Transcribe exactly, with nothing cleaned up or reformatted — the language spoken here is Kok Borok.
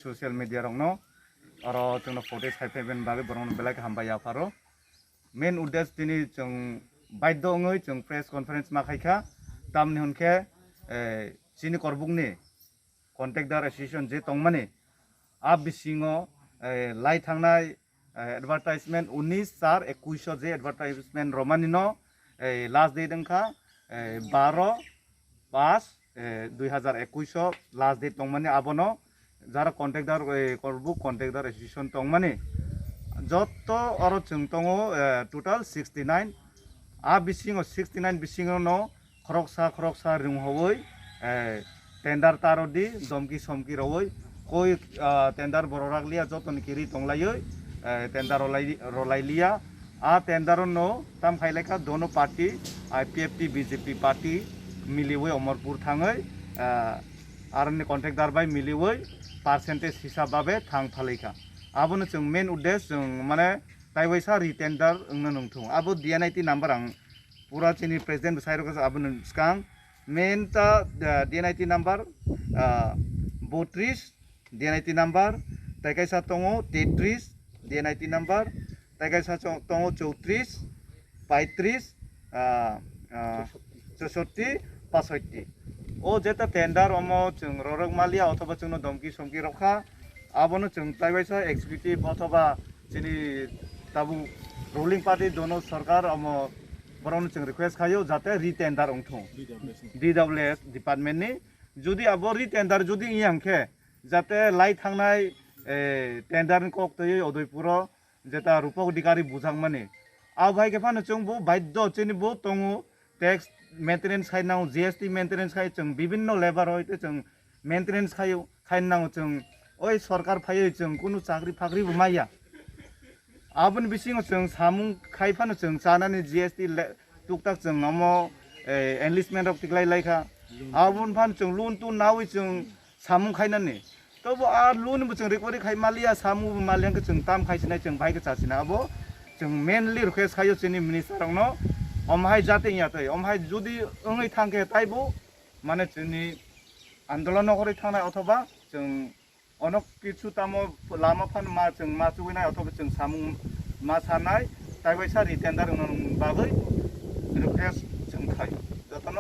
social media rokno, oro chwngno photo sai phaiben bagwi borokno belai khe hambai yapharo. Main uddesyo tini chwng baidho wngwi chwng press conference ma khaikha, tamni hwnkhe, eh, chini korbukni contractor association je tongmani, a bisingo, eh, lai thangnai, eh, advertisement unis char ekuish o je advertisement romani no, eh, last date wngkha, eh, baro pash, eh, dui hazar ekuish o last date tongmani, abono jara contractor, eh, korbuk contractor association tongmani, jotto oro chwng tongo, eh, total sixty nine. A bisingo sixty nine bisingo no khoroksa khoroksa rwnghowi, eh, tender ta rwdi, domki somki rwwi, koi, ah, tender bo rwrak liya, joto ni kiri tonglaiwi, eh, tender rwlai, rwlai liya. A tender no tam khai laikha dono party, I P F T, B J P party miliwi Omorpur thangwi, ah, aroni contractor bai miliwi percentage hisab babe thang phalaikha. Abono chwng main uddesyo chwng mane taiwaisa retender wngna nungthung. Abo D N I T number ang pura chini president bwsai rok abono swkang main ta, ah, D N I T number, ah, botris D N I T number, tai kaisa tongo tetris D N I T number, tai kaisa cho-, tongo chowtris, paitris, ah, ah, chosotti, pasotti. O jeta tender omo chwng rorok malia othoba chwngno domki somki rokha, abono chwng taiwaisa executive othoba chini tabuk ruling party dono sarkar omo borokno chwng request khaio jate retender wngthung. D W S department ni jodi abo retender jodi wngya hwnkhe jate lai thangnai, eh, tender ni kok twiwi Udaipuro jeta Rupak Adhikari bujakmani. Abo hai khe phano chwng bo baidho chini bo tongo tax maintenance khai nango, G S T maintenance khai chwng bibinno labour hoi tei chwng maintenance khaio, khai nango chwng oi sorkar phaiwi chwng kunu chakri phakri bo maya. Aboni bisingo chwng samung khai phano chwng chanani G S T le-, tuktak chwng omo, eh, enlistment rok tiklai laikha. Aboni phano chwng loan tun nawi chwng samung khainani. Tobo a loan bo chwng recovery khai maliya, samung bo maliya hwnkhe chwng tam khaisinai chwng bai khe chasinai. Abo chwng mainly request khaio chini minister rokno, omo hai jate wngya tei, omo hai jodi wngwi thangkhe taibo mane chini andolon no horwi thangnai othoba chwng ono kichu tamo lama phan ma chwng ma chugwinai othoba chwng samung ma sanai, taiwaisa retender wngna bagwi request chwng khai.